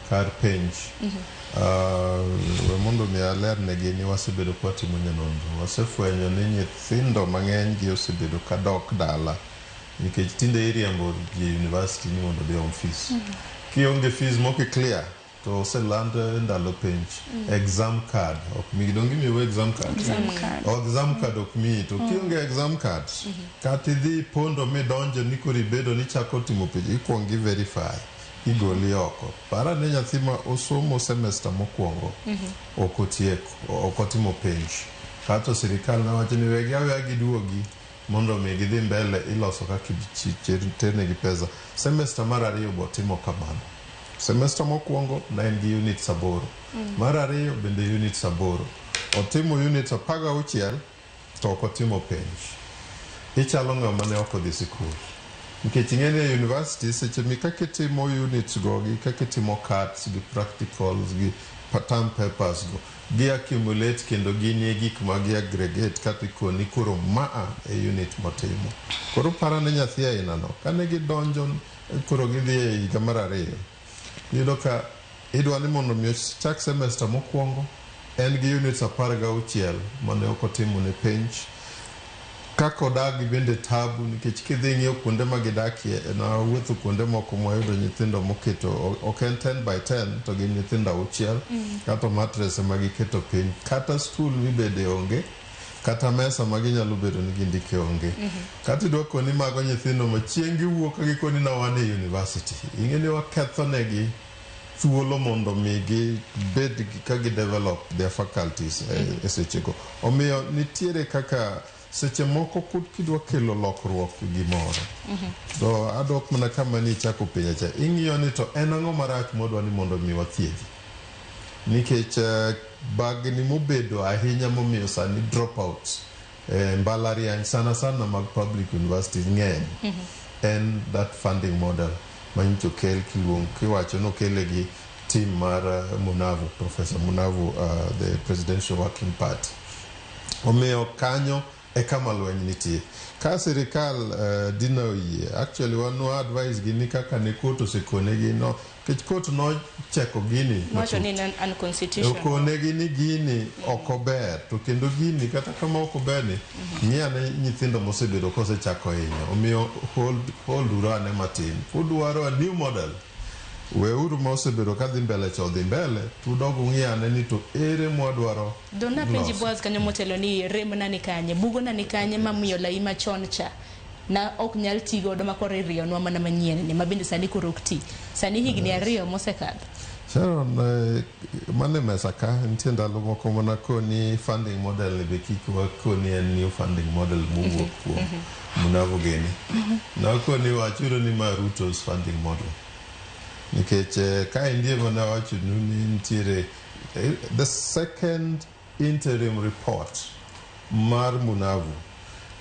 Kar penj, we mondo mi alernegi ni wasebedo ka watimo nyanonro. Wasefwenyo ni nyithindo mang'eny gi osebedo ka dok dala nikech tinde iriembo ji e university ni mondo odhi oom fees. Kionge fees mok i clear to oseland ndalo penj. Exam card ok miyi. Donge imiyou exam card? Exam card. Oh, exam card ok miyi. To kionge exam card, kata idhi pondo midonjo ni koro ibedo ni ichako timo penj, ikuongo i verify. Igoli oko. Par ane nyathi ma osomo semester mokwongo, ok otieko, ok otimo penj. Kato sirikal ne wacho ni wegi aweya giduogi mondo mi gidhi mbele iloso kaka ternegi pesa. Semester mar ariyo be otimo kamano. Semester mokwongo ne en gi units 8. Mar ariyo bende units 8. Otimo units 16 to ok otimo penj. Ichalo ng'ama ne ok odhi sikul. Nikech ing'e ni e university seche mi kaka itimo units go gi kaka itimo CATs gi practicals gi term papers go gi accumulate kendo ginie gik ma gi aggregate kata ikoni koro maa e unit motimo. Koro parane nyathi aina no kane gidonjo koro gidhi e higa mar ariyo iyudo ka idwa ni mondo mi ochak semester mokwongo en gi units 16 mane ok otimo ne penj. Kaka odagi bende tabu nikech kidhi ng'iyo kuonde ma gidakie, nawuotho kuonde moko mwayudo nyithindo moketo ok en 10 by 10 to gin nyithindo 6 kata mattress ema giketo piny, kata stool mibede onge, kata mesa ma ginyalo bedo ni gindike onge. Kata idwa koni mago nyithindo ma chieng' giwuok ka gikoni na wan e university, ing'e ni waketho negi thuolo mondo mi gibed ka gi develop their faculties e sechego. Omiyo nitiere kaka seche moko kidwa kelo lokruok gimoro. To adok mana kama nichako penja cha, ing'iyo ni to en ang'o marach mwadwa ni mondo mi wathiedhi. Nikech bagni mobedo ahinya momiyo sani dropouts e mbalariany sana sana mag public universities ng'eny en that funding model manyicho okel kiluong kiwacho nokele gi team mar Munavu, Professor Munavu, the Presidential Working Party. Omiyo kanyo e kama lweny nitie. Ka sirikal dina oyie, actually wan wa advise gi ni kaka ne court osekonegi no, nikech court nocheko gini Nowacho ni en unconstitutional. Okonegi ni gini ok ober, to kendo gini kata kama ok ober ni, ng'i ane nyithindo mosebedo kosechako hinyo. Omiyo hold uru ane matin. Kudwaro a new model, weuru ma osebedo kadhi mbele cha odhi mbele, tudog ung'i ane ni to ere mwadwaro Dona penji Boaz kanyo motelo ni rem na ni kanye, bugo na ni kanye mamiyo lai machon cha na ok nyal ti godo ma koro iriyonwa mana manyien ni ma bende sani koro ok ti. Sani higni 2 mosekadho. Sharon, mane mesa ka nitie ndalo moko mana koni funding model ni be kik wakoni en new funding model mowuok kuom Munavu gini. Nakoni wachuru ni ma Ruto's funding model. Nikech ka indie mana wachonu ni nitiere the second interim report mar Munavu.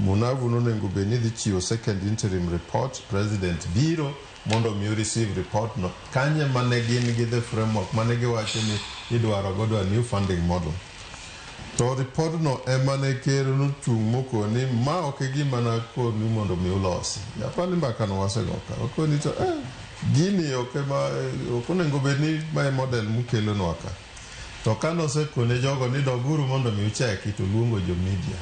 Munavu nonego bed ni dhi chiwo second interim report, president biro mondo mi receive report no. Kanye mane gin gi the framework mane giwacho ni idwaro godo a new funding model. To report no ema ne ker nochung' mokoni ma ok e gima nakoni mondo mi ulosi. Apani mbaka no wasego ka. Okoni to gini ok ema ok onego bed ni ma e model mukelonwa ka. To kane osekone jogo ni doguru mondo mi ucheki to luongo jo media.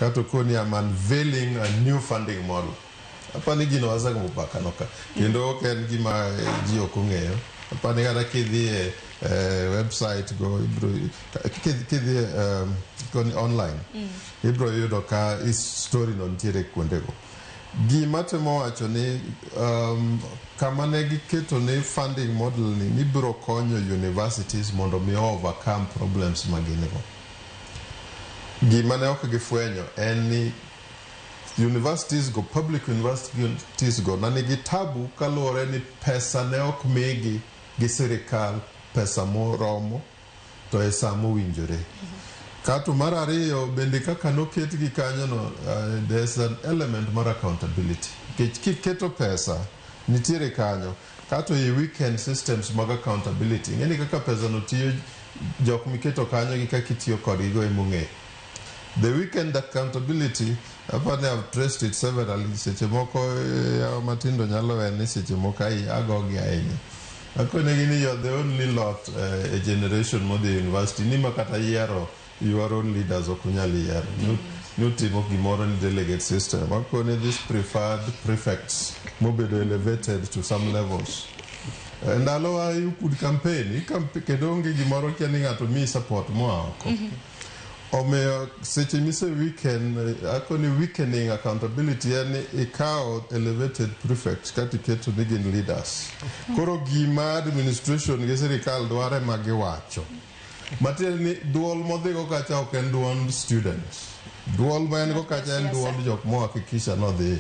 Kato koni I'm unveiling a new funding model. Apani gino wasego mbaka no ka. Kendo ok en gima ji ok ong'eyo. Apani kata kidhi e website go ibro kidhi koni online ibro yudo ka story no nitiere kuondego. Gima temo wacho ni kama ne giketo ni funding model ni nibiro konyo universities mondo mi overcome problems ma gin go. Gima ne ok gifwenyo en ni universities go, public universities go na nigi tabu kaluwore ni pesa ne ok migi gi sirikal pesa moromo to e saa mowinjore. Kato mar ariyo bende kaka noketgi kanyo no, there's an element mar accountability. Nikech kiketo pesa nitiere kanyo, kato i weaken systems mag accountability. Ing'eni kaka pesa no tiyo, jok miketo kanyo gi kaka itiyo kodgi go ema ong'eyo. The weakened accountability, apani I've traced it severally. Seche moko yawa matindo nyalo we ni seche moko agogi ahinya. Akonegi ni you're the only lot e generation modhi e university ni ma kata yiero your own leaders ok unyal yiero. Nutimo gimoro ni delegate system. Akone this preferred prefects mobedo elevated to some levels. Ndalowa you could campaign, kendo onge gimoro kia ni ng'ato miyi support moa oko. Omiyo seche mise weaken, akoni weakening accountability en ni ikawo elevated prefects kata iketo ni gin leaders. Koro gima administration gi sirikal dwaro ema giwacho. Matiende ni duol modhigo kacha ok en duond students. Duol ma en go kacha en duond jok mohakikisha nodhi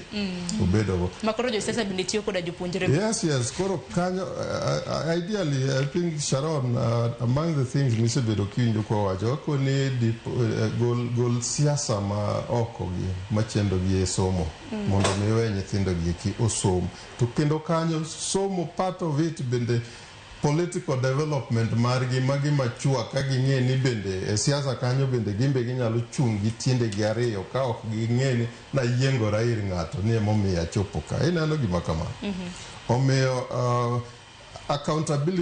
obedogo. Ma koro josiasa bende tiyo koda jopuonjre. Yes. Koro kanyo, ideally, I think Sharon, among the things misebedo kiwinjo kwawacho, akoni gol siasa ma oko gi machendo gi e somo mondo mi we nyithindo gi eki osom. To kendo kanyo somo part of it bende political development margi magi machua ka ging'e ni bende e siasa kanyo bende gimbe ginyalo chung' gi tiendegi ariyo ka ok ging'e ni nayiengora ir ng'ato ni emomiyo achopo ka. Ineno gima kama. Omiyo accountability.